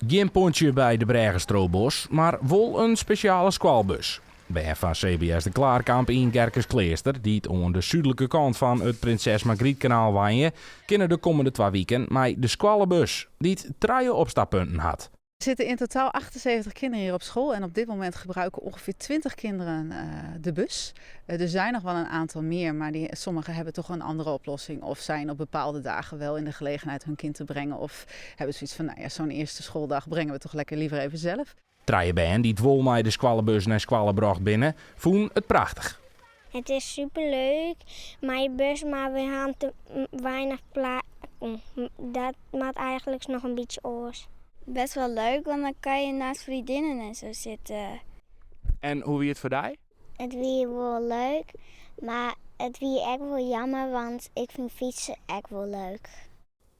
Gjin pontsje by de brêge Strobos, mar wol in spesjale skoalbus. Bern fan CBS De Klaarkamp yn Gerkeskleaster, dy't oan de súdlike kant fan it Prinses Margrietkanaal wenje, kinne de kommende twa wiken mei de skoallebus, dy't trije opstappunten hat. Er zitten in totaal 78 kinderen hier op school en op dit moment gebruiken ongeveer 20 kinderen de bus. Er zijn nog wel een aantal meer, maar sommigen hebben toch een andere oplossing of zijn op bepaalde dagen wel in de gelegenheid hun kind te brengen of hebben zoiets van, nou ja, zo'n eerste schooldag brengen we toch lekker liever even zelf. Trije bern dy't wol mei de skoallebus nei skoalle brocht binne, fûnen it prachtich. It is superleuk mei de bus, mar we ha te weinich plakken. Dat moat eigenlik noch in bytsje oars. Best wel leuk, want dan kan je naast vriendinnen en zo zitten. En hoe wie it foar dy? It wie wol leuk, mar it wie ek wol jammer, want ik fyn fytsen ek wol leuk.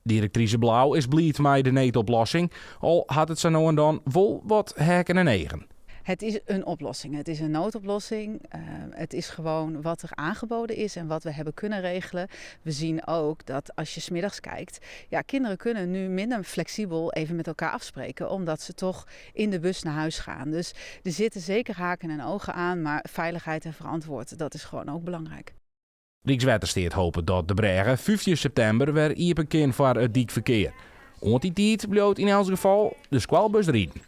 Direktrise Blaauw is bliid mei de needoplossing, al hat it sa no en dan wol wat heakken en eagen. Het is een oplossing. Het is een noodoplossing. Het is gewoon wat er aangeboden is en wat we hebben kunnen regelen. We zien ook dat als je 's middags kijkt, ja, kinderen kunnen nu minder flexibel even met elkaar afspreken, omdat ze toch in de bus naar huis gaan. Dus er zitten zeker haken en ogen aan, maar veiligheid en verantwoord, dat is gewoon ook belangrijk. Rykswettersteat hopet dat de brêge 15 septimber wer iepen kin foar it dykferkear. Oant dy tiid bliuwt yn elts gefal de skoalbus riden.